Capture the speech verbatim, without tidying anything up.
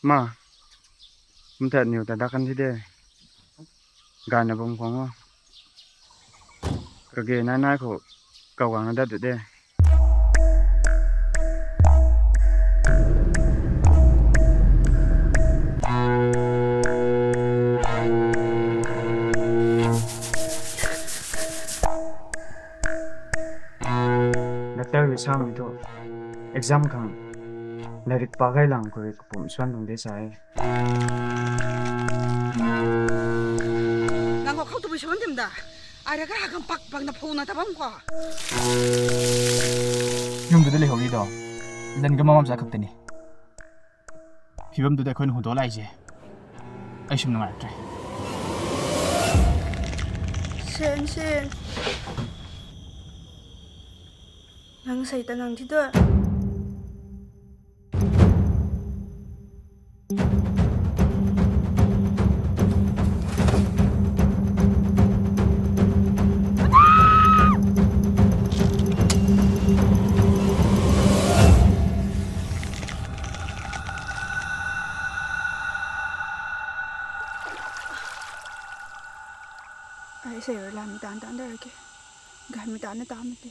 Ma, mta niu ta dakan di de. Gana bom kongo. Kage na na ko kawang da de. Doctor wi sang to exam khang lairik pagai lang ko pum suan dong de sai. Nang ko khau tu bi suan tim da. Ai ra ka ha kan pak pak na phone na ta bam ko. ꯌꯨꯝꯗꯨꯗ ꯂꯩꯍꯧꯔꯤꯗꯣ ꯂꯟꯒ ꯃꯃꯥ ꯃꯆꯥ ꯈꯛꯇꯅꯤ꯫ ꯐꯤꯕꯝꯗꯨꯗ ꯑꯩꯈꯣꯏꯅ ꯍꯨꯟꯗꯣꯛꯑ ꯂꯥꯛꯏꯁꯦ ꯑꯩ ꯁꯨꯝ ꯅꯨꯡꯉꯥꯏꯔꯛꯇ꯭ꯔꯦ꯫ ꯁꯦꯟ, ꯁꯦꯟ꯫ ꯅꯪ ꯁꯩꯇ ꯅꯪ ꯊꯤꯗꯣ꯫ ꯑꯩ ꯏꯁꯩ ꯑꯣꯏ ꯂꯥꯟ ꯃꯤꯇꯥꯟ ꯇꯥꯟꯊꯔꯒꯦ꯫ ꯒ꯭ꯌꯥꯟ ꯃꯤꯇꯥꯟꯅ ꯇꯥ ꯅꯠꯇꯦ꯫